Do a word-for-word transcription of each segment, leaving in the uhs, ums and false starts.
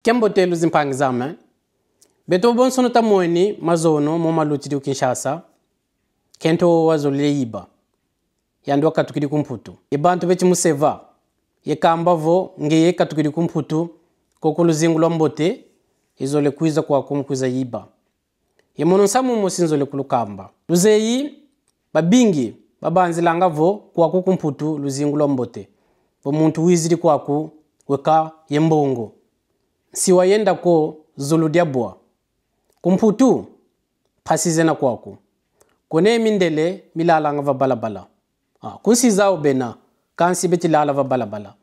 Kiambote luzimpangi zame. Beto bonsono tumweni mazono mo malutidi ku Kinshasa. Nkento wazolele yiba. Yandi wakatukidi ku Mputu. Ye bantu beti museva. Ye kamba vo ngeye katukidi ku Mputu. Koko luzingu lwa mbote. Izolele kwiza kwaku mu kwiza yiba. Ye mono nsamu mosi nzolele kulukamba. Luzeyi, babingi babanzilanga vo kwaku ku Mputu luzingu lwa mbote. Vo muntu wizidi kwaku weka ye mbongo. Nsi wayenda ko zulu diabwa. Ku Mputu, mpasi zena kwaku. Kuna ye mindele milalanga va balabala. Ah, ku nsi zau bena, kansi beti lala va balabala.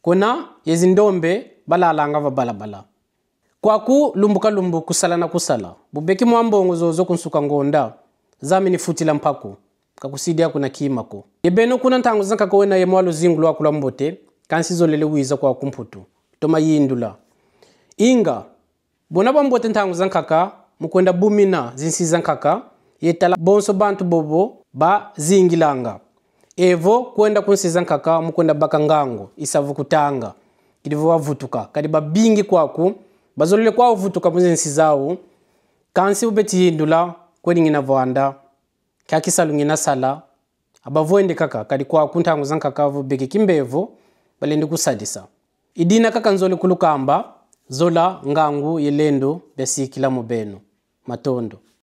Kuna ye zindombe balalanga va balabala. Kwaku lumbu ka lumbu, kusala na kusala. Bu beki mwa mbongo zozo ku nsuka ngonda, zame nifutila mpaku. Ka kusidi aku na kima ko. Ye beno kuna ntangu zankaka wena ye mwa luzingu lwaku lwa mbote, kansi zolele wiza kwaku ku Mputu. Toma yindula. Inga, bona bwa mbote ntangu zankaka mu kwenda bumina zinsi zankaka, ye tala bonso bantu bobo bazingilanga. Evo kwenda ku nsi zankaka mu kwenda baka ngangu, i sa vo kutanga. Kidi vo wavutuka, kadi babingi kwaku bazolele kwau vutuka mu zinsi zau. Kansi bu beti yindula, kwedi ngina vwanda, nkia kisalu ngina sala? Abavwende kaka, kadi kwaku ntangu zankaka vo beki kimbevo, balendi kusadisa. I dina kaka nzolele kulukamba, zola, ngangu ye lendo biasikila mu beno. Matondo.